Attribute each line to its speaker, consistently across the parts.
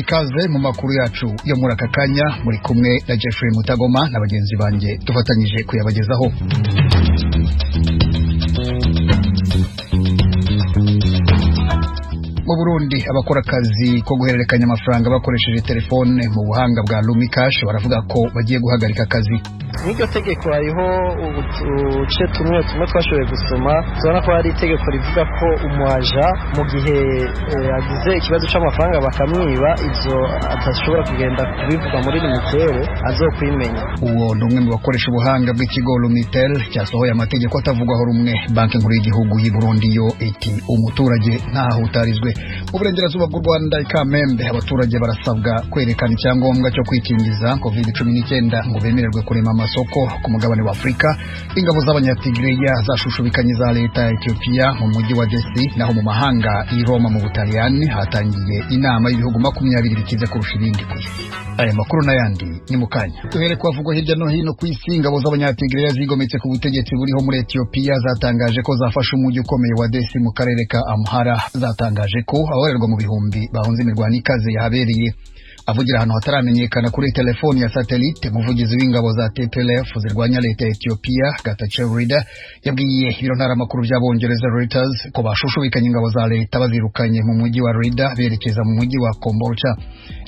Speaker 1: Ikaze mu makuru yacu yo muri aka kanya, muri kumwe na Jeffrey Mutagoma na bagenzi banjye dufatanyije kuyabagezaho. Mu Burundi, abakora akazi ko guhererekanya amafaranga bakoresheje telefone mu buhanga bwa Lumicash baravuga ko bagiye guhagarika akazi.
Speaker 2: Mw'iryo tegeko hariho uduce tumwe tumwe twashoboye gusoma, tubona ko hari itegeko rivuga ko umuaja mu gihe agize ikibazo c'amafaranga bakamwiba, ivyo atashobora kugenda kubivuga muri Lumitel, azokwimenya.
Speaker 1: Uwo ni umwe mu bakoresha ubuhanga bw'ikigo Lumitel cyasohoye amategeko atavugwaho rumwe. Banki Nkuru y'Igihugu y'u Burundi yo iti umuturage ntahutarizwe. Mu burengerazuba bw'u Rwanda, i Kamembe, abaturage barasabwa kwerekana icyangombwa cyo kwikingiza COVID-19 ngo bemererwe kurema amasoko. Ku mugabane wa Afurika, ingabo z'Abanyatigireya zashushubikanye za leta ya Ethiopia mu mujyi wa Desi. Naho mu mahanga, i Roma mu Butaliyani hatangiye inama y'ibihugu 20 bikize kurusha ibindi ku isi. Aya makuru n'ayandi ni mu kanya. Duhere kwavugwa hirya no hino ku isi. Ingabo z'Abanyatigireya zigometse ku butegetsi buriho muri Ethiopia zatangaje ko zafashe umujyi ukomeye wa Desi mu karere ka Amhara. Zatangaje ko abarerwa mu bihumbi bahunze imirwano ikaze yahabereye. Avugira ahantu hataramenyekana kuri telefoni ya satellite, umuvugizi w'ingabo za TPLF zirwanya leta ya Ethiopia, Getachew Reda, yabwiye ibiro ntaramakuru by'Abongereza Reuters ko bashushubikanye ingabo za leta, bazirukanye mu mujyi wa Rida berekeza mu mujyi wa Kombolcha.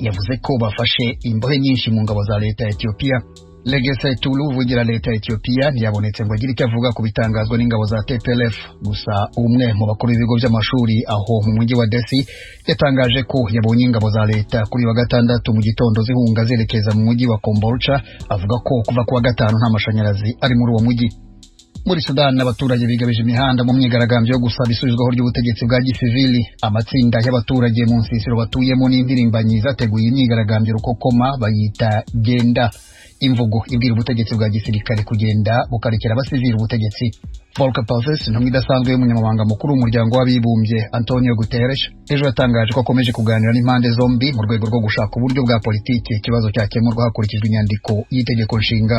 Speaker 1: Yavuze ko bafashe imbohe nyinshi mu ngabo za leta ya Ethiopia. Legesse Tulu, uvugira leta ya Ethiopia, ntiyabonetse ngo agire icyo avuga ku bitangazwa n'ingabo za TPLF. Gusa umwe mu bakuru b'ibigo by'amashuri aho mu mujyi wa Desi yatangaje ko yabonye ingabo za leta kuri wa gatandatu mu gitondo zihunga zerekeza mu mujyi wa Kombolcha. Avuga ko kuva ku wa gatanu nta mashanyarazi ari muri uwo mujyi. Muri Sudani, abaturage bigabije imihanda mu myigaragambyo yo gusaba isubizwaho ry'ubutegetsi bwa gisivili. Amatsinda y'abaturage mu nsisiro batuyemo n'impirimbanyi zateguye imyigaragambyo rukokoma bayita "Genda", imvugo ibwira ubutegetsi bwa gisirikare kugenda bukarekera abasivili ubutegetsi. Volker Perthes, intumwa idasanzwe y'umunyamabanga mukuru w'Umuryango w'Abibumbye Antonio Guterres, ejo yatangaje ko akomeje kuganira n'impande zombi mu rwego rwo gushaka uburyo bwa politiki ikibazo cyakemurwa hakurikijwe inyandiko y'itegeko nshinga.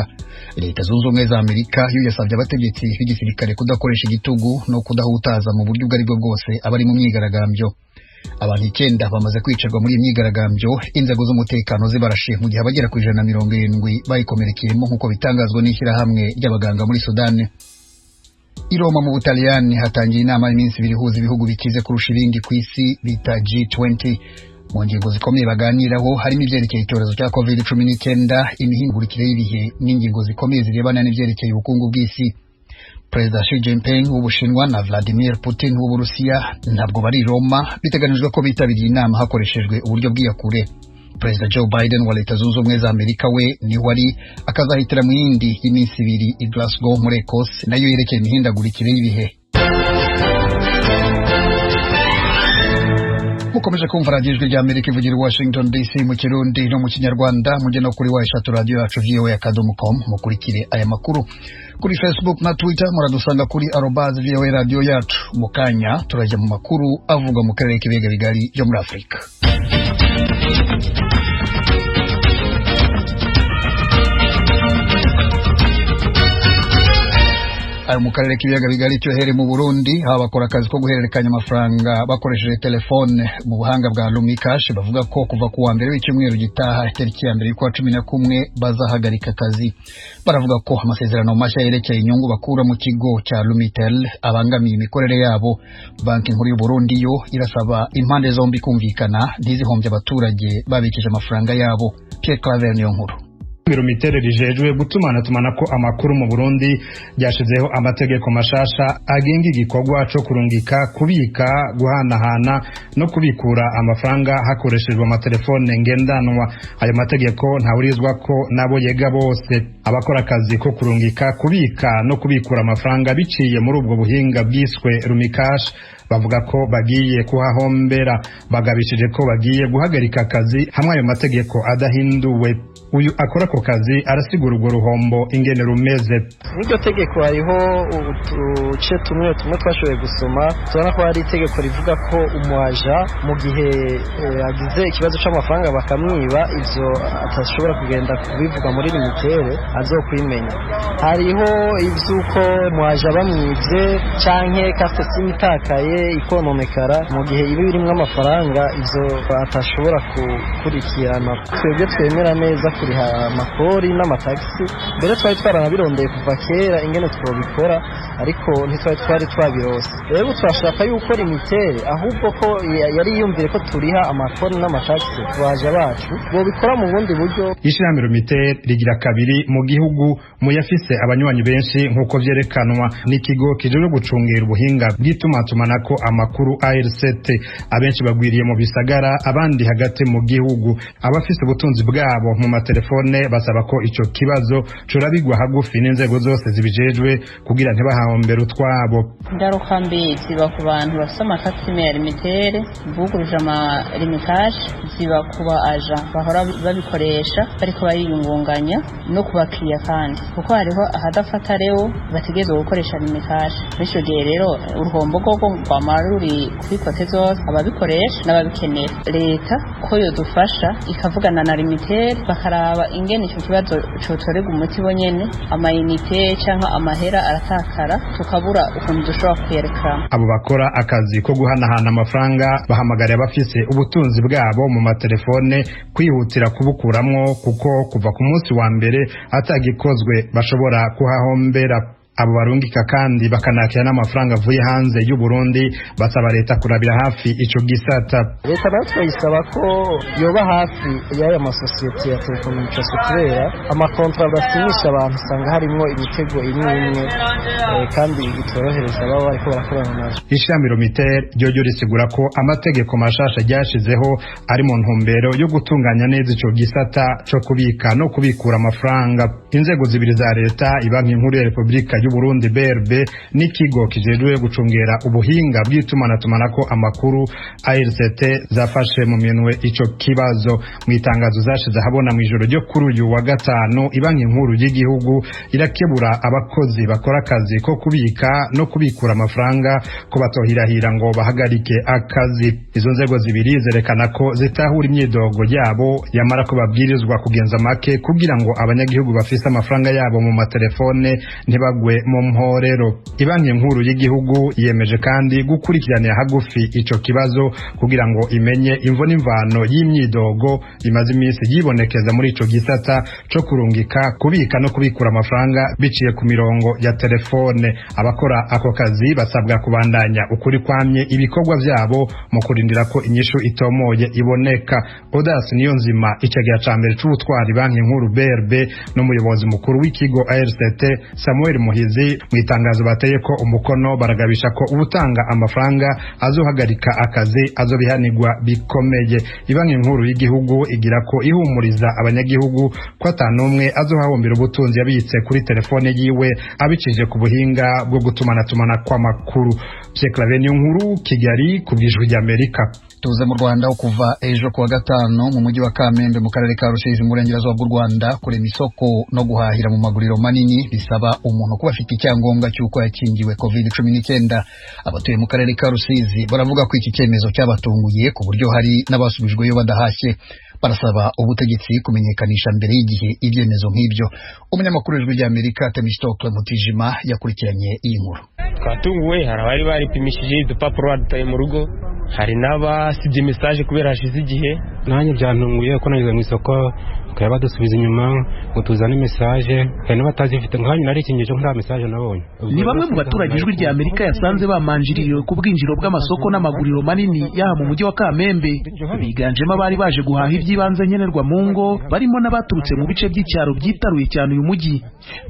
Speaker 1: Leta Zunze Ubumwe za Amerika yo yasabye abategetsi b'igisirikare kudakoresha igitugu no kudahutaza mu buryo ubwo aribwo bwose abari mu myigaragambyo. Abantu icyenda bamaze kwicarwa muri iyi myigaragambyo, inzego z'umutekano zibarashe, mu gihe abagera ku 170 bayikomerekeyemo, nk'uko bitangazwa n'ishyirahamwe ry'abaganga muri Sudani. I Roma mu Butaliyani hatangiye inama y'iminsi 2 ihuza ibihugu bikize kurusha ibindi ku isi bita G20. Mu ngingo zikomeye baganiraho harimo ibyerekeye icyorezo cya COVID-19, imihindagurikire y'ibihe n'ingingo zikomeye zirebana n'ibyerekeye ubukungu bw'isi. Perezida Xi Jinping w'Ubushinwa na Vladimir Putin w'Uburusiya ntabwo bari i Roma. Biteganijwe ko bitabiriye inama hakoreshejwe uburyo bw'iyakure. Perezida Joe Biden wa Leta Zunze Ubumwe za Amerika we niho ari, akazahitira mu yindi y'iminsi 2 i Glasgow muri Ecosse, nayo yerekeye imihindagurikire y'ibihe. Mukomeje kumva radiyo Ijwi rya Amerika ivugira i Washington DC mu Kirundi no mu Kinyarwanda. Mujye no kuri www.radiyoyacu voa.com mukurikire aya makuru. Kuri Facebook na Twitter muradusanga kuri @voaRadiyoYacu. Mu kanya turajya mu makuru avugwa mu karere k'ibiyaga bigari byo muri Afurika. Ayo mu karere k'ibiyaga bigari cyohere mu Burundi, aho bakora akazi ko guhererekanya amafaranga bakoresheje telefone mu buhanga bwa Lumicash bavuga ko kuva ku wa mbere w'icyumweru gitaha, tariki ya mbere y'ukwa 11, bazahagarika akazi. Baravuga ko amasezerano mashya yerekeye inyungu bakura mu kigo cya Lumitel abangamiye imikorere yabo. Banki Nkuru y'u Burundi yo irasaba impande zombi kumvikana, ntizihombye abaturage babikije amafaranga yabo. Pierre Claver niyo nkuru.
Speaker 3: Lumitel rijejwe gutumanatumanako amakuru mu Burundi ryashizeho amategeko mashasha agenga igikorwa co kurungika, kubika, guhanahana no kubikura amafaranga hakoreshejwe amatelefone ngendanwa. Ayo mategeko ntawurizwa ko nabo yega bose. Abakora akazi ko kurungika, kubika no kubikura amafaranga biciye muri ubwo buhinga bwiswe Lumicash bavuga ko bagiye kuhahombera. Bagabishije ko bagiye guhagarika akazi hamwe ayo mategeko adahinduwe. Uyu akora ako kazi arasigura urwo ruhombo ingene rumeze.
Speaker 2: Mw'iryo tegeko hariho uduce tumwe tumwe twashoboye gusoma, tubona ko hari itegeko rivuga ko umuaja mu gihe agize ikibazo c'amafaranga bakamwiba, ivyo atashobora kugenda kubivuga muri Lumitel, azokwimenya. Hariho ivy'uko umuaja bamwivye canke carte SIM itakaye. Itakaye ikononekara mu gihe iba irimwo amafaranga ivyo atashobora gukurikirana. Twebwe twemera neza kuriha amakori n'amatagisi, mbere twari twaranabirondeye kuva kera ingene twobikora, ariko ntitwari twari twabirose. Rero turashaka yuko Lumitel ahubwo ko yari yiyumviye ko turiha amakori n'amatagisi baje bacu bobikora mu bundi buryo.
Speaker 3: Ishirahamwe Lumitel rigira kabiri mu gihugu mu yafise abanywanyi benshi, nk'uko vyerekanwa n'ikigo kijejwe gucungera ubuhinga bw'itumatumanako amakuru ARCT. Abenshi bagwiriye mu bisagara, abandi hagati mu gihugu. Abafise ubutunzi bwabo mu matelefone basaba ko ico kibazo corabigwa hagufi n'inzego zose zibijejwe kugira ntibahahombere utwabo.
Speaker 4: Ingaruka mbi ziba ku bantu bafise amakasime ya Lumitel buguruje ama Lumicash, ziba ku ba aja bahora babikoresha bariko bariyungunganya, no ku bakiriya kandi, kuko hariho ahadafata rero bategerezwa gukoresha Lumicash. Muri ico gihe rero uruhombo rwogo rwama ruri kuri kote zose, ababikoresha n'ababikenera. Leta ko yodufasha ikavugana na Lumitel, bakaraba ingene ico kibazo cotorerwa umuti bonyene. Amayinite canke amahera aratakara, tukabura ukuntu dushobora kuyerekana.
Speaker 3: Abo bakora akazi ko guhanahana amafaranga bahamagariye abafise ubutunzi bwabo mu matelefone kwihutira kubukuramwo, kuko kuva ku munsi wa mbere atagikozwe bashobora kuhahombera. Abo barungika kandi bakanakira n'amafaranga avuye hanze y'u Burundi basaba leta kurabira hafi ico gisata.
Speaker 2: Leta nayo turayisaba ko yoba hafi y'aya masosiyete ya telecommunication, kubera amakontra basinyisha abantu usanga harimwo imitego imwe imwe kandi itorohereza baba bariko barakorana nazo.
Speaker 3: Ishami Lumitel ryoryo risigura ko amategeko mashasha ryashizeho ari mu ntumbero yo gutunganya neza ico gisata co kubika no kubikura amafaranga. Inzego zibiri za leta, Ibanki Nkuru ya Republika y'u Burundi BRB n'ikigo kijejwe gucungera ubuhinga bw'itumanatumana amakuru ARCT, zafashe mu minwe ico kibazo. Mu itangazo zashize ahabona mu ijoro ryo kuri uyu wa gatanu, Ibanki Nkuru y'igihugu irakebura abakozi bakora akazi ko kubika no kubikura amafaranga ko batohirahira ngo bahagarike akazi. Izo nzego zibiri zerekana ko zitahura imyidogo yabo, yamara ko babwirizwa kugenza make kugira ngo abanyagihugu bafise amafaranga yabo mu matelefone ntibagwe mu mporero. Ibanki Nkuru y'igihugu yemeje kandi gukurikiranira hagufi ico kibazo kugira ngo imenye imvo n'imvano y'imyidogo imaze iminsi yibonekeza muri ico gisata co kurungika, kubika no kubikura amafaranga biciye ku mirongo ya telefone. Abakora ako kazi basabwa kubandanya ukuri kwamye ibikorwa vyabo mu kurindira ko inyishu itomoye iboneka. Odas Niyonzima, icegera ca mbere c'ubutwari Banki Nkuru BRB, n'umuyobozi mukuru w'ikigo ARCT Samuel Muhizi, mu itangazo bateye ko umukono baragabisha ko ubutanga amafaranga azohagarika akazi azobihanirwa bikomeye. Ibanki Nkuru y'igihugu igira ko ihumuriza abanyagihugu ko atanumwe azohahombera ubutunzi yabitse kuri telefone yiwe abicije ku buhinga bwo gutumanatumana kw'amakuru. Pierre Claver Niyonkuru, Kigali, ku bw'Ijwi ry'Amerika.
Speaker 1: Tuze mu Rwanda, aho kuva ejo kuwa gatanu mu mujyi wa Kamembe mu karere ka Rusizi mu burengerazuba bw'u Rwanda, kurema isoko no guhahira mu maguriro manini bisaba umuntu kuba afite icyangombwa cy'uko yakingiwe COVID-19. Abatuye mu karere ka Rusizi baravuga ko iki cyemezo cyabatunguye, ku buryo hari n'abasubijweyo badahashye. Barasaba ubutegetsi kumenyekanisha mbere y'igihe ibyemezo nk'ibyo. Umunyamakuru w'Ijwi ry'Amerika Temistokle Mutijima yakurikiranye iyi nkuru.
Speaker 5: Twatunguwe, hari abari baripimishije udupapuro badutaye mu rugo, hari n'abasibye message kubera hashize igihe.
Speaker 6: Nanjye byantunguye ko nageze mu isoko bakaba badusubiza inyuma ngo tuzane message, hari n'abatazifite. Nkanjye narikingije nta message nabonye.
Speaker 7: Ni bamwe mu baturage Ijwi rya Amerika yasanze bamanjiriwe ku bwinjiro bw'amasoko n'amaguriro manini y'aha mu mujyi wa Kamembe. Biganjemo abari baje guhaha iby'ibanze nkenerwa mu ngo, barimo n'abaturutse mu bice by'icyaro byitaruye cyane uyu mujyi.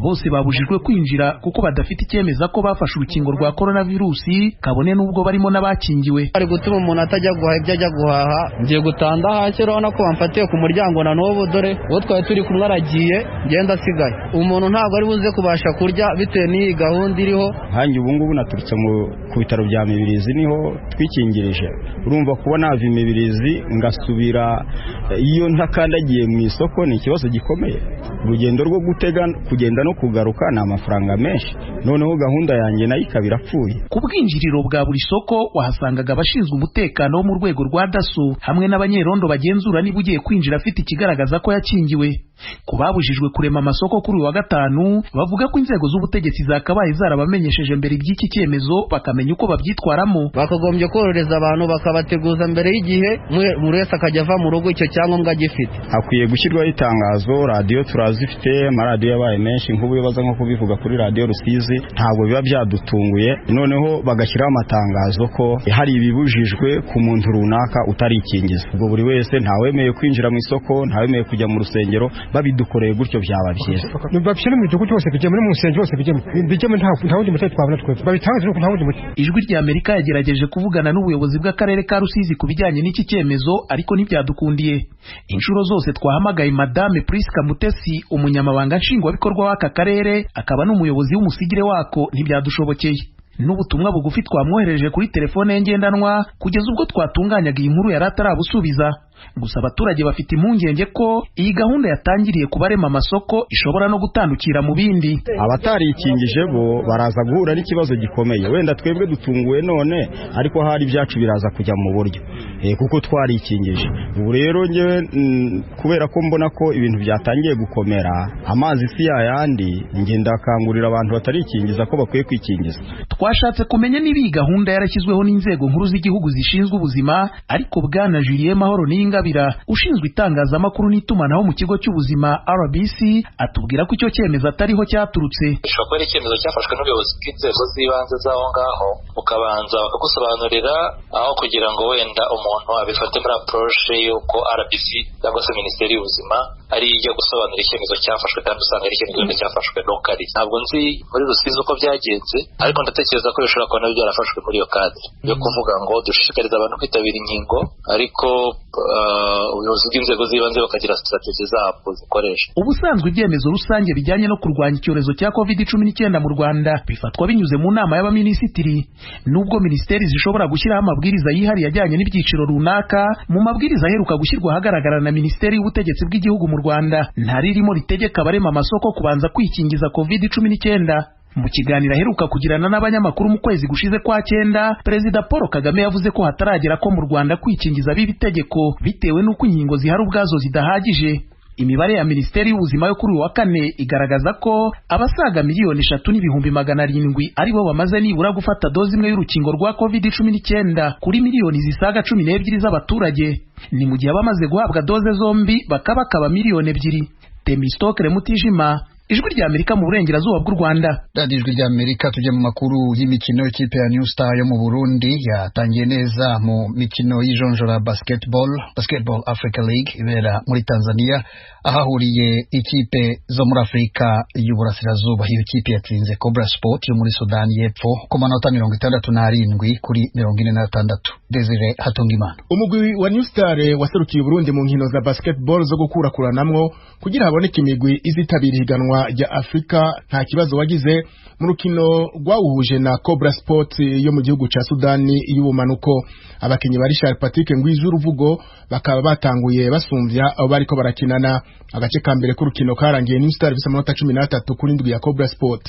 Speaker 7: Bose babujijwe kwinjira kuko badafite icyemeza ko bafashe urukingo rwa coronavirusi, kabone n'ubwo barimo n'abakingiwe.
Speaker 8: Bari gutuma umuntu atajya guhaha ibyo ajya guhaha. Ngiye gutanda hasi, urabona ko bamfatiye ku muryango na n'ubu, dore uwo twari turi kumwe aragiye, ngenda asigaye. Umuntu ntabwo ari buze kubasha kurya bitewe n'iyi gahunda iriho.
Speaker 9: Nkanjye ubu ngubu naturutse ku bitaro bya Mibirizi niho twikingirije. Urumva kuba nava Imibirizi ngasubira iyo ntakandagiye mu isoko ni ikibazo gikomeye. Urugendo rwo gutega kugenda no kugaruka ni amafaranga menshi, noneho gahunda yanjye nayo ikaba irapfuye.
Speaker 7: Ku bwinjiriro bwa buri soko wahasangaga abashinzwe umutekano wo mu rwego rwa DASSO hamwe n'abanyerondo bagenzura niba ugiye kwinjira afite ikigaragaza ko yakingiwe. Ku babujijwe kurema amasoko kuri uyu wa gatanu, bavuga ko inzego z'ubutegetsi zakabaye zarabamenyesheje mbere iby'iki cyemezo, bakamenya uko babyitwaramo.
Speaker 8: Bakagombye korohereza abantu, bakabateguza mbere y'igihe, buri wese akajya ava mu rugo icyo cyangombwa agifite.
Speaker 9: Hakwiye gushyirwaho itangazo. Radiyo turazifite, amaradiyo yabaye menshi, nk'ubu baza nko kubivuga kuri Radiyo Rusizi ntabwo biba byadutunguye. Noneho bagashyiraho amatangazo ko hari ibibujijwe ku muntu runaka utarikingiza. Ubwo buri wese, ntawemeye kwinjira mu isoko, ntawemeye kujya mu rusengero. Babidukoreye gutyo byaba byiza.
Speaker 10: Babishyire mu midugudu hose bijyemo, no mu nsengero hose bijyemo, nta wundi muti twabona twebwe babitanze, nta wundi muti.
Speaker 7: Ijwi rya Amerika yagerageje kuvugana n'ubuyobozi bw'akarere ka Rusizi ku bijyanye n'iki cyemezo, ariko ntibyadukundiye. Inshuro zose twahamagaye Madame Priska Mutesi, umunyamabanga nshingwabikorwa w'aka karere akaba n'umuyobozi w'umusigire wako, ntibyadushobokeye. N'ubutumwa bugufi twamwohereje kuri telefone ye ngendanwa, kugeza ubwo twatunganyaga iyi nkuru yari atarabusubiza. Gusa abaturage bafite impungenge ko iyi gahunda yatangiriye kubarema amasoko ishobora no gutandukira mu bindi.
Speaker 9: Abatarikingije bo baraza guhura n'ikibazo gikomeye. Wenda twebwe dutunguwe none, ariko hari ibyacu biraza kujya mu buryo kuko twarikingije. Ubu rero ngewe kubera ko mbona ko ibintu byatangiye gukomera, amazi si yayandi, njye ndakangurira abantu batarikingiza ko bakwiye kwikingiza.
Speaker 7: Twashatse kumenya niba iyi gahunda yarashyizweho n'inzego nkuru z'igihugu zishinzwe ubuzima, ariko Bwana Julien Mahoro Niyingabira, ushinzwe itangazamakuru n'itumanaho mu kigo cy'ubuzima RBC, atubwira ko icyo cyemezo atariho cyaturutse.
Speaker 11: Gishobora kuba ari icyemezo cyafashwe n'ubuyobozi bw'inzego z'ibanze z'aho ngaho, ukabanza bakagusobanurira, aho kugira ngo wenda umuntu abifate muri approche y'uko RBC cyangwa se Minisiteri y'Ubuzima ari ijya gusobanura icyemezo cyafashwe, kandi usanga ari icyemezo cyafashwe locally. Ntabwo nzi muri Rusizi uko byagenze, ariko ndatekereza ko bishobora kuba nabyo byarafashwe muri iyo cadre yo kuvuga ngo dushishikarize abantu kwitabira inkingo, ariko ubuyobozi bw'inzego z'ibanze bakagira strategy zabwo zikoresha.
Speaker 7: Ubusanzwe ibyemezo rusange bijyanye no kurwanya icyorezo cya COVID-19 mu Rwanda bifatwa binyuze mu nama y'abaminisitiri. Nubwo minisiteri zishobora gushyiraho amabwiriza yihariye ajyanye n'ibyiciro runaka, mu mabwiriza aheruka gushyirwa ahagaragara na Minisiteri y'Ubutegetsi bw'Igihugu mu Rwanda, ntaririmo ritegeka abarema amasoko kubanza kwikingiza COVID-19. Mu kiganiro aheruka kugirana n'abanyamakuru mu kwezi gushize kwa 9, Perezida Paul Kagame yavuze ko hataragera ko mu Rwanda kwikingiza biba itegeko, bitewe n'uko inkingo zihari ubwazo zidahagije. Imibare ya Minisiteri y'Ubuzima yo kuri uyu wa kane igaragaza ko abasaga 3,700,000 aribo bamaze nibura gufata doze imwe y'urukingo rwa COVID-19 kuri miliyoni zisaga 12 z'abaturage. Ni mu gihe abamaze guhabwa doze zombi bakabakaba 2 miliyoni. Temistokere Mutijima, Ijwi rya Amerika mu burengerazuba bw'u Rwanda.
Speaker 1: Radiyo Ijwi rya Amerika, tujye mu makuru y'imikino. Ikipe ya New Star yo mu Burundi yatangiye neza mu mikino y'ijonjora Basketball Africa League ibera muri Tanzania, ahahuriye ikipe zo muri Afurika y'Uburasirazuba. Iyo kipe yatsinze Cobra Sport yo muri Sudani y'Epfo ku manota 67 kuri 46. Desire Hatungimana.
Speaker 12: Umugwi wa New Star waserukiye Burundi mu nkino za basketball zo gukurakuranamwo kugira haboneke imigwi izitabira ihiganwa rya Afrika nta kibazo wagize mu rukino rwawuhuje na Cobra Sport yo mu gihugu ca Sudani y'ubumanuko. Abakinyi ba Richard Patrick Ngwizuruvugo bakaba batanguye basumvya abo bariko barakinana. Agace ka mbere k'urukino karangiye New Star ifise amanota 13 kuri 7 ya Cobra Sport.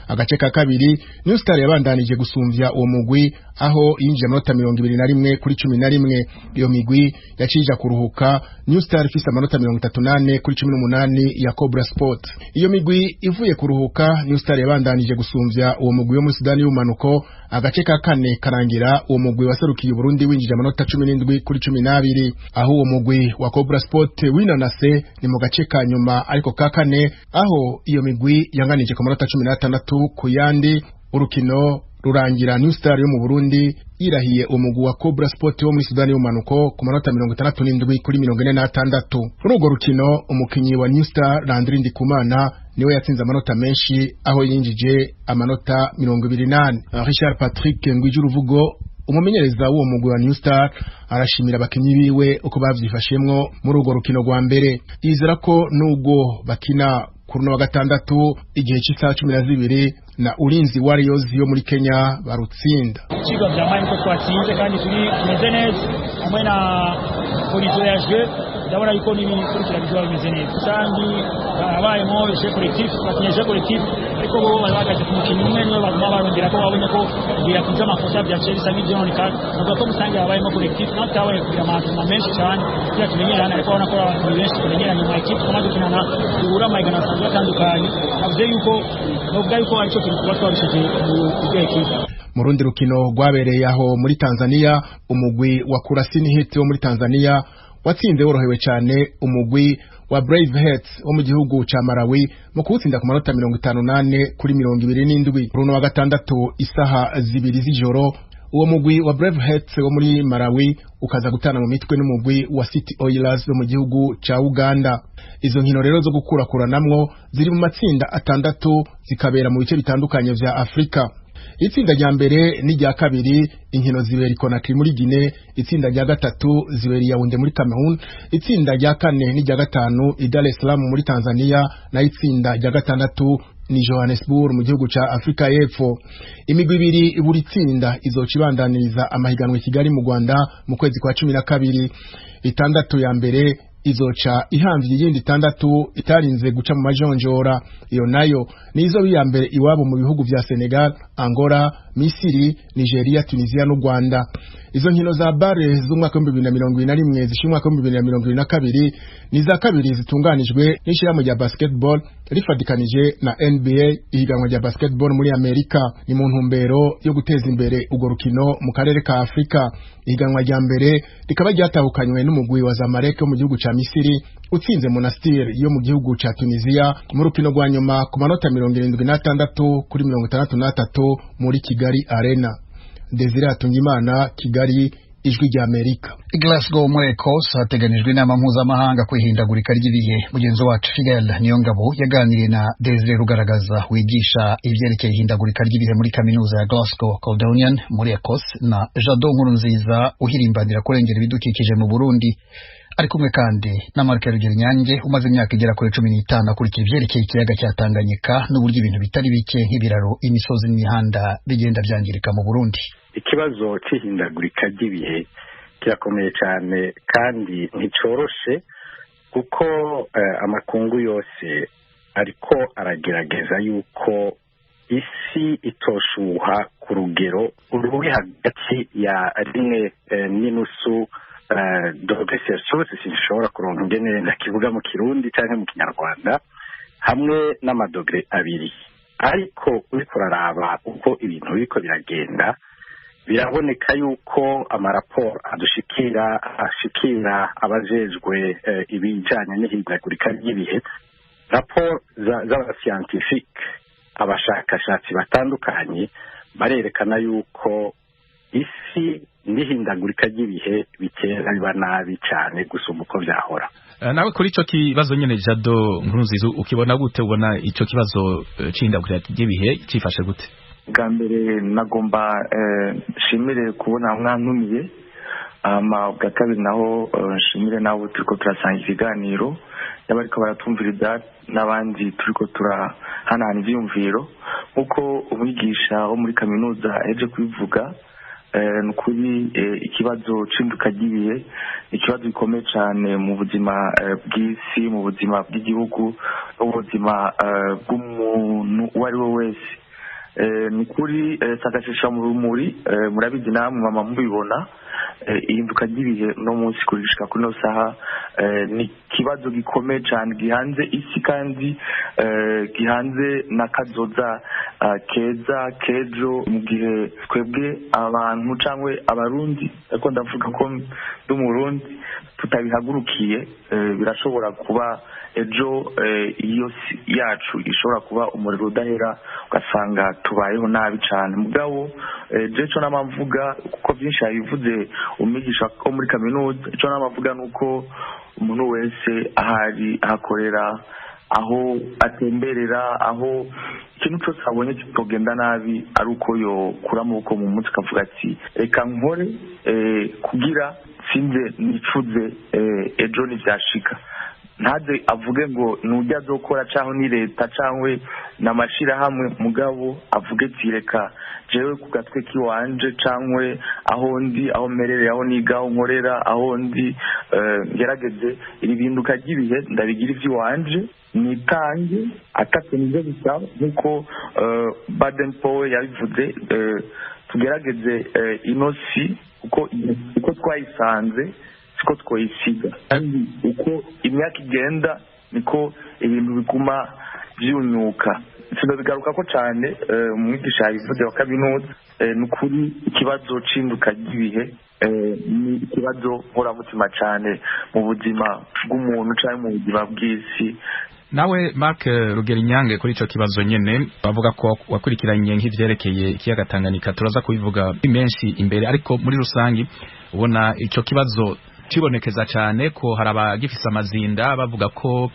Speaker 12: Agace ka kabiri New Star yabandanije gusumvya uwo mugwi, aho yinjiye amanota 21 kuri 11. Iyo migwi yacija kuruhuka New Star ifise amanota 38 kuri 18 ya Cobra Sport. Iyo migwi ivuye kuruhuka, New Star yabandanije gusumvya uwo mugwi wo muri Sudani y'ubumanuko. Agace ka kane karangira uwo mugwi waserukiye Burundi winjije amanota 17 kuri 12, aho uwo mugwi wa Cobra Sport winanase ni mu gace ka nyuma ariko ka kane, aho iyo migwi yanganije ku manota 16 ku yandi. Urukino rurangira New Star yo mu Burundi yirahiye umugwi wa Cobra Sport wo muri Sudani y'ubumanuko ku manota 67 kuri 46. Muri urwo rukino umukinyi wa New Star Landry Ndikumana niwe yatsinze amanota menshi, aho yinjije amanota 28. Richard Patrick Ngwijuruvugo, umumenyereza w'uwo mugwi wa New Star, arashimira abakinyi biwe uko bavyifashemwo muri urwo rukino rwa mbere. Yizera ko nubwo bakina kuri uno wa gatandatu igihe cy'isaha 12 na Ulinzi Warriors yo muri Kenya barutsinda.
Speaker 13: Ikigo byamaye ko twatsinze kandi turi tumeze neza hamwe na horizon ya jeu. Ndabona yuko n'ibikurikira bizoba bimeze neza. Rusangi habayemo jeu collectif, bakinye jeu collectif, ariko bo bahagaze ku mukinnyi umwe niwe baguma barongera ko babonye ko kugira kuza amakosa byaciye bisa nk'ivyononekara. Navuga ko musange habayemo collectif, natwe twabaye kugira amaentraînement menshi cyane kugira tumenyerane, ariko urabona ko abantu benshi tumenyeranye mu equipe twama dukinana, duhura amahiganwa asanzwe atandukanye. Navuze yuko novuga yuko aricyo kintu tuba twarushije mu buryo equipe.
Speaker 12: Mu rundi rukino rwabereye aho muri Tanzania, umugwi wa Kurasini Hit wo muri Tanzania watsinze worohewe cyane umugwi wa Brave Hearts wo mu gihugu ca Malawi mu kuwutsinda ku manota 58 kuri 27. Runo wa gatandatu isaha 2 z'ijoro, uwo mugwi wa Brave Hearts wo muri Malawi ukaza gutana mu mitwe n'umugwi wa City Oilers wo mu gihugu ca Uganda. Izo nkino rero zo gukurakuranamwo ziri mu matsinda atandatu, zikabera mu bice bitandukanye vya Afrika. Itsinda rya mbere n'irya kabiri inkino zibera i Conakry muri Guinea, itsinda rya gatatu zibera i Yaounde muri Cameroon, itsinda rya kane n'irya gatanu i Dar es Salaam muri Tanzania, naho itsinda rya gatandatu ni Johannesburg mu gihugu ca Afrika y'Epfo. Imigwi ibiri buri tsinda izoca ibandaniriza amahiganwa i Kigali mu Rwanda mu kwezi kwa 12. Itandatu ya mbere izoca ihamvye iyindi itandatu itarinze guca mu majonjora. Iyo nayo ni izoba iya mbere iwabo mu bihugu vya Senegal, Angola, Misiri, Nigeria, Tunisia n'u Rwanda. Izo nkino za BAL z'umwaka w'2021 zishyira umwaka w'2022 ni iza kabiri zitunganijwe n'ishirahamwe rya basketball rifatikanije na NBA, ihiganwa rya basketball muri Amerika. Ni mu ntumbero yo guteza imbere urwo rukino mu karere ka Afrika. Ihiganwa rya mbere rikaba ryatahukanywe n'umugwi wa Zamalek wo mu gihugu ca Misiri utsinze Monastir yo mu gihugu ca Tunisia mu rukino rwa nyuma ku manota 76 kuri 63 muri Kigali Arena. Desire Hatungimana, Kigali, Ijwi rya Amerika.
Speaker 1: I Glasgow muri Ecosse hateganijwe inama mpuzamahanga ku ihindagurika ry'ibihe. Mugenzi wacu Fidel Niyongabo yaganiriye na Desire Rugaragaza wigisha ibyerekeye ihindagurika ry'ibihe muri kaminuza ya Glasgow Caledonian muri Ecosse, na Jado Nkurunziza uhirimbanira kurengera ibidukikije mu Burundi. Ari kumwe kandi na Marc Rugerinyange umaze imyaka igera kuri 15 akurikira ibyerekeye ikiyaga cya Tanganyika n'uburyo ibintu bitari bike nk'ibiraro, imisozi n'imihanda bigenda byangirika mu Burundi.
Speaker 14: Ikibazo cy'ihindagurika ry'ibihe kirakomeye cyane kandi nticoroshe, kuko amakungu yose ariko aragerageza yuko isi itoshuha ku rugero ruri hagati ya 1.5 degré Celsius, sinshobora kuronka ingene ndakivuga mu Kirundi cyangwa mu Kinyarwanda, hamwe n'amadogere 2. Ariko uriko uraraba uko ibintu biriko biragenda, biraboneka yuko amaraporo adushikira, ashikira abajejwe ibijanye n'ihindagurika ry'ibihe, raporo z'abascientifique, abashakashatsi batandukanye, barerekana yuko isi n'ihindagurika ry'ibihe bitera biba nabi cyane gusumba uko byahora.
Speaker 15: Nawe kuri ico kibazo nyene, Jado Nkurunziza, ukibona gute? Ubona ico kibazo c'ihindagurika ry'ibihe cifashe gute?
Speaker 16: Bwa mbere nagomba nshimire kubona mwantumiye. Hama bwa kabiri naho nshimire nabo turiko turasanga ikiganiro, n'abariko baratumviriza n'abandi turiko turahanahana ivyiyumviro. Nk'uko umwigisha wo muri kaminuza aheje kubivuga, ni ukuri ikibazo c'induka ry'ibihe ni ikibazo gikomeye cane mu buzima bw'isi, mu buzima bw'igihugu no mu buzima bw'umuntu uwo ari we wese. Ni ukuri sagashesha mu rumuri, murabizi namwe mama mubibona, ihinduka ry'ibihe no munsi kurishika kuri no saha ni ikibazo gikomeye cyane gihanze isi kandi gihanze n'akazoza keza kejo, mu gihe twebwe abantu cyangwa Abarundi, ariko ndavuga ko ndi Umurundi, tutabihagurukiye, birashobora kuba ejo iyo si yacu ishobora kuba umuriro udahera, ugasanga tubayeho nabi cyane. Mugabo je ico nama mvuga, kuko byinshi yabivuze umwigisha wo muri kaminuza, ico nama mvuga ni uko umuntu wese ahari, ahakorera, aho atemberera, aho ikintu cyose abonye kitogenda nabi, ari uko yokura amaboko mu mutwe akavuga ati: "Reka nkore kugira sinze nicuze ejo nivyashika." Ntaze avuge ngo nujya azokora cyangwa ni leta cyangwa n'amashirahamwe, mugabo avuge ati reka jewe ku gatwe kiwanje cyangwa aho ndi, aho merereye, aho niga, aho nkorera, aho ndi, ngerageze iri binduka ry'ibihe ndabigira iby'iwanje, nitange atatse nibyo bisaba. Nk'uko Baden Powell yabivuze, tugerageze ino si uko twayisanze siko twoyisiga, kandi uko imyaka igenda niko ibintu biguma byunyuka. Sinabigaruka ko cyane, umwigisha yabivuze wa kaminuza. Ni ukuri ikibazo c'induka ry'ibihe ni ikibazo nkoramutima cyane mu buzima bw'umuntu cyangwa mu buzima bw'isi.
Speaker 15: Nawe Mark Rugerinyange, kuri ico kibazo nyene bavuga ko wakurikiranye nk'ivyerekeye ikiyaga Tanganyika, turaza kubivuga menshi imbere, ariko muri rusangi ubona ico kibazo cibonekeza cyane ko hari abagifise amazinda bavuga ko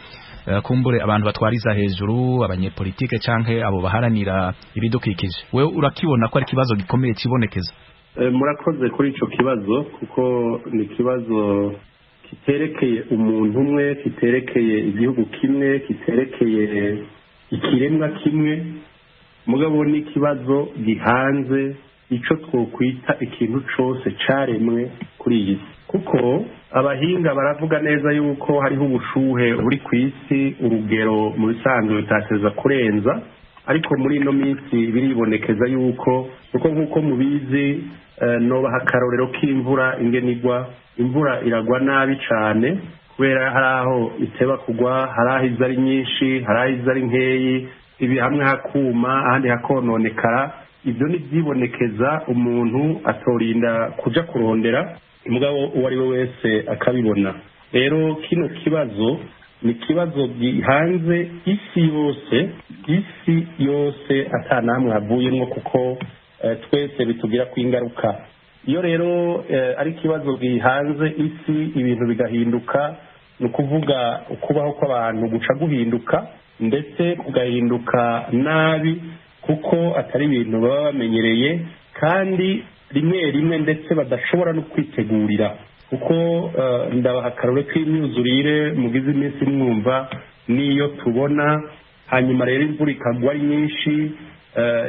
Speaker 15: kumbure abantu batwariza hejuru abanyepolitike canke abo baharanira ibidukikije. Wewe urakibona ko ari kibazo gikomeye cibonekeza?
Speaker 17: Murakoze kuri ico kibazo, kuko ni kibazo kiterekeye umuntu umwe, kiterekeye igihugu kimwe, kiterekeye ikiremwa kimwe, mugabo ni ikibazo gihanze ico twokwita ikintu cose caremwe kuri iyi si. Kuko abahinga baravuga neza yuko hariho ubushuhe buri ku isi, urugero mu bisanzwe bitateza kurenza, ariko muri ino minsi biribonekeza yuko, kuko nk'uko mubizi, nobaha akarorero k'imvura ingene igwa. Imvura iragwa nabi cane kubera hari aho iteba kugwa, hari aho iza ari nyinshi, hari aho iza ari nkeyi, ibi hamwe hakuma ahandi hakononekara. Ibyo ni byibonekeza umuntu atorinda kuja kurondera, mugabo uwo ari we wese akabibona. Rero kino kibazo ni kibazo gihanze isi yose, isi yose atanamwe havuyemwo, kuko twese bitugira ku ingaruka. Iyo rero ari kibazo gihanze isi, ibintu bigahinduka, ni ukuvuga ukubaho kw'abantu guca guhinduka, ndetse kugahinduka nabi, kuko atari ibintu baba bamenyereye, kandi rimwe rimwe ndetse badashobora no kwitegurira. Kuko ndabaha akarore k'imyuzurire mugize iminsi mwumva niyo tubona, hanyuma rero imvura ikagwa ari nyinshi,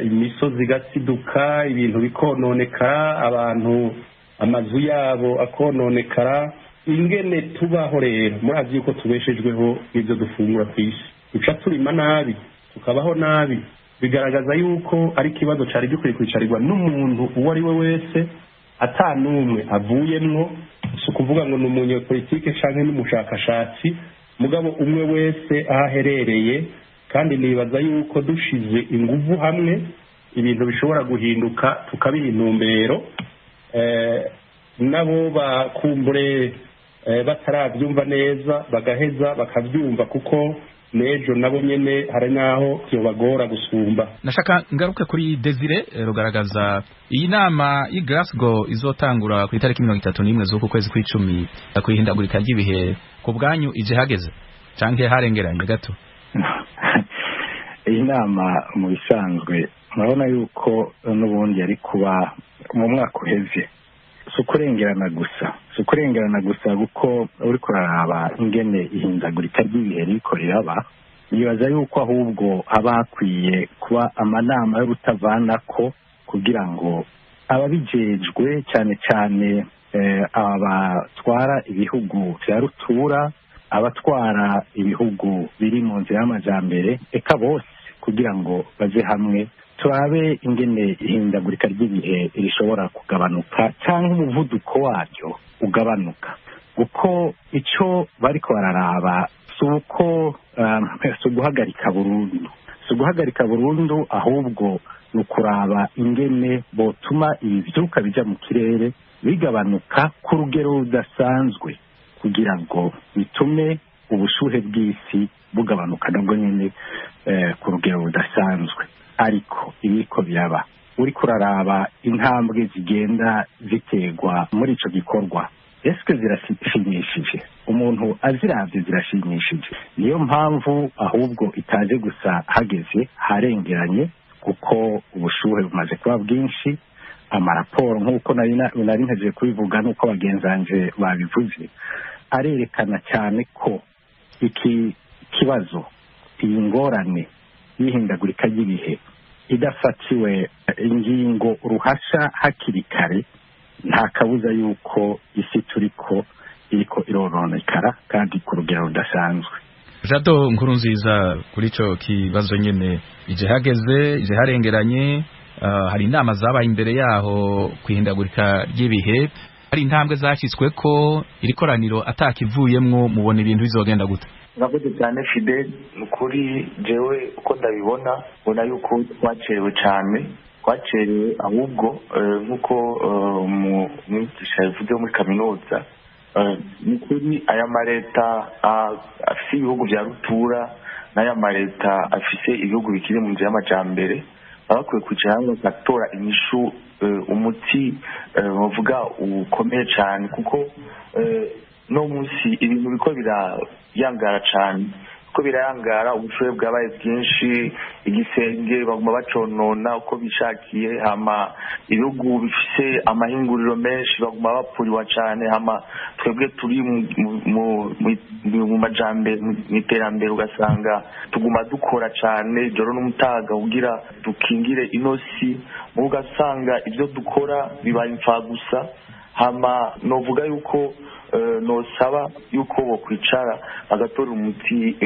Speaker 17: imisozi igasiduka, ibintu bikononekara, abantu amazu yabo akononekara. Ingene tubaho rero murazi yuko tubeshejweho n'ibyo dufungura ku isi, duca turima nabi, tukabaho nabi. Bigaragaza yuko ari ikibazo cari gikwiye kwicarirwa n'umuntu uwo ari we wese, atanumwe avuyemwo. Si ukuvuga ngo ni umunyepolitike canke n'umushakashatsi, mugabo umwe wese aho aherereye. Kandi nibaza yuko dushize inguvu hamwe ibintu bishobora guhinduka, tukabiha intumbero. Nabo bakumbure batarabyumva neza bagaheza bakabyumva, kuko nejo nabo nyene hari naho byobagora gusumba.
Speaker 15: Nashaka ngaruke kuri Desire Rugaragaza. Iyi nama y'i Glasgow izotangura ku itariki 31 z'uku kwezi kw'icumi kwihindagurika ry'ibihe, ku bwanyu ije hageze canke harengeranye gato?
Speaker 14: Iyi nama mu bisanzwe murabona yuko n'ubundi yari kuba mu mwaka uheze. Si ukurengerana gusa, kuko uri kuraraba ingene ihindagurika ry'ibihe ririko riraba, nibaza yuko ahubwo haba hakwiye kuba amanama y'urutavanako kugira ngo ababijejwe, cyane cyane abatwara ibihugu vya rutura, abatwara ibihugu biri mu nzira y'amajambere, eka bose, kugira ngo baze hamwe turabe ingene ihindagurika ry'ibihe rishobora kugabanuka cyangwa umuvuduko waryo ugabanuka. Kuko ico bariko bararaba si uko si uguhagarika burundu, ahubwo ni ukuraba ingene botuma ibivyuka bija mu kirere bigabanuka ku rugero rudasanzwe, kugira ngo bitume ubushuhe bw'isi bugabanuka nabwo nyene ku rugero rudasanzwe. Ariko ibiko biraba, uri kuraraba intambwe zigenda ziterwa muri ico gikorwa, eske zirashimishije? Umuntu aziravye zirashimishije. Niyo mpamvu ahubwo itaje gusa hageze harengeranye, kuko ubushuhe bumaze kuba bwinshi. Amaraporo nk'uko nari ntegereje kubivuga n'uko bagenzanje babivuze, arerekana cyane ko Iki kibazo, iyi ngorane y'ihindagurika ry'ibihe idafatiwe ingingo ruhasha hakiri kare, nta kabuza yuko isi turiko iriko irononekara kandi ku rugero rudasanzwe.
Speaker 15: Jado Nkurunziza, kuri ico kibazo nyene, ije hageze, ije harengeranye, hari inama zabaye imbere yaho kwihindagurika ry'ibihe, hari intambwe zashyizwe ko iri koraniro atakivuyemwo, mubona ibintu bizogenda gute?
Speaker 16: Murakoze cyane Fidel. Ni ukuri jewe uko ndabibona, mbona yuko twacerewe cyane, twacerewe ahubwo nk'uko umwigisha yabivuze wo muri kaminuza. Ni ukuri aya maleta afise ibihugu bya rutura n'aya maleta afise ibihugu bikiri mu nzira y'amajambere baba bakwiye kwicara hamwe bagatora inyishu, umuti bavuga ukomeye cyane, kuko no munsi ibintu biko birayangara cyane, kuko birayangara, ubushuhe bwabaye bwinshi, igisenge baguma baconona uko bishakiye, hama ibihugu bifise amahinguriro menshi baguma bapuriwa cyane, hama twebwe turi mu majambere, mu iterambere, ugasanga tuguma dukora cyane ijoro n'umutaga kugira dukingire inosi, ugasanga ibyo dukora bibaye imfagusa. Hama novuga yuko nosaba yuko bokwicara bagatora umuti.